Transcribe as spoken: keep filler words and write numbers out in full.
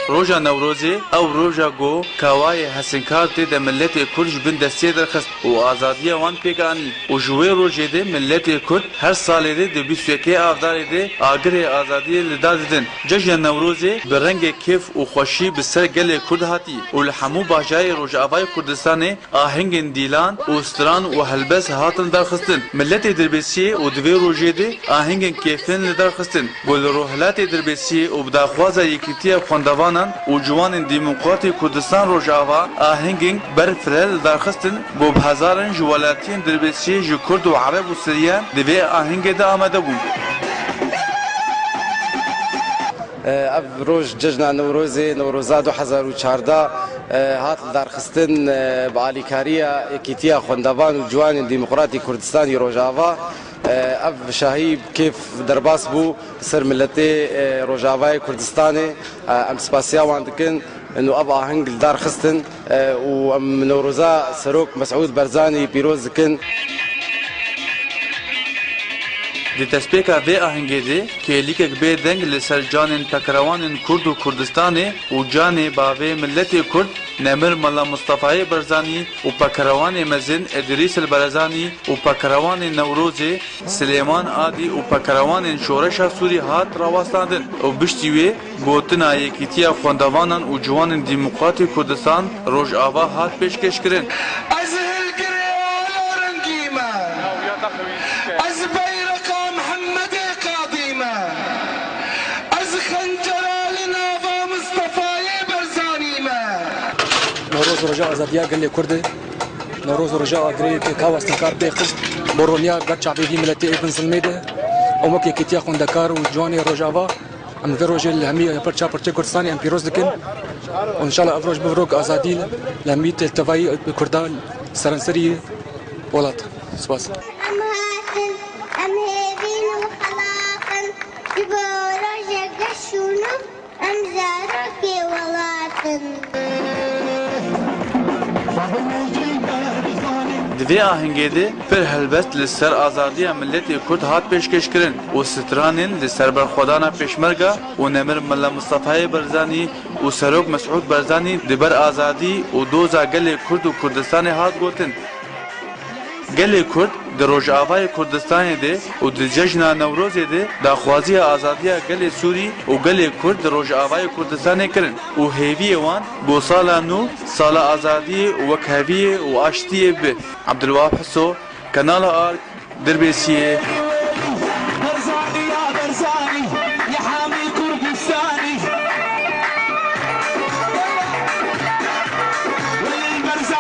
Roja Newrozê ew roja ku kawayê hesinkar tê de miletê Kurd ji bin destiyê derxist û azadiya wan pêk anî û ji wê rojê de miletê Kurd her salê de di bîst û yekê Avdarê de agirê azadiyê li dar didin. Cejna Newrozê bi rengê kêf û xweşî bi ser gelê Kurd hatî û li hemû bajarê Rojavayê Kurdistanê ahengên dîlan û stran û helbest hatin darxistin. Miletê Dirbêsiyê û di vê rojê de ahengên kêfin li dar xistin. Ku li Rojhilatê Dirbêsiyê û bi daxwaza Yekîtiya Xwendevanan û Ciwanên Demokratê Kurdistan Rojava ahengên ber file li dar xistin, ku bi hezaran ji welatiyên Dirbêsiyê ji Kurd û Ereb û Siriyan di vê ahengê de amade bûn. Ev roj cejna Newrozê, Newroza du hezar û çardeh, e, hat lidarxistin, e, bi alîkariya Yekîtiya Xwendevan û Ciwanên Demokratî Kurdistanî Rojava. E, ev şahî bi kêf derbas bû li ser miletê, e, Rojavayê Kurdistanê. E, em spasiya wan dikin. Û ev aheng li dar xistin, e, û em Newroza Serok Mesûd Barzanî pîroz dikin. Di destpêka vê ahengê de kêlîkek bê deng li ser canên pekerewanên Kurd û Kurdistanê û canê bavê miletê Kurd Nemir Mela Mistefayê Barzanî û pekerewanê mezin Îdrîs el Barzanî û pekerewanê Newrozê Silêman Adî û pekerewanên Şoreşa Sûrî hat rawestandin û piştî wê gotina Yekîtiya Xwendevanan û Ciwanên Demokratê Kurdistan Rojava hat pêşkêşkirin. Ez hilgirê ala rengî me. Ez beyreqa Mihemedê Qadî me. Ez xencera li nava Mistefayê Barzanî me. Newroz roja azadiya gelê Kurd e. Newroz roja agirê ke kawa stinkar pê xist bo roniya ber çavê vî miletê ê bin zilmê de. Em wek Yekîtiya Xwendekar û Ciwanê Rojava, em vê rojê li hemî parça parçeyê Kurdistanê em pîroz dikin. Û înşallah ev roj bibe rok azadî li hemî tevayî Kurdan serenserî welat. Spas. Em hatin, em hêvîn û xelaq in, ji bo rojek geş û nû. Em zarokê welat in. Di vê ahengê de pir helbest li ser azadiya miletê Kurd hat pêşkêşkirin û stranên li ser berxwedana Pêşmerga û Nemir Mela Mistefayê Barzanî û Serok Mesûd Barzanî di ber azadî û doza gelê Kurd û Kurdistanê hat gotin. Gelê Kurd di Rojavayê Kurdistanê de û di Cejna Newrozê de daxwaziya azadiya gelê Sûrî û gelê Kurd di Rojavayê Kurdistanê kirin û hêviyê wan ku sala nû sala azadiyê û wekheviyê û aştiyê bibe. Ebdulwehab Hiso, Kanala Ark, Dirbêsiyê.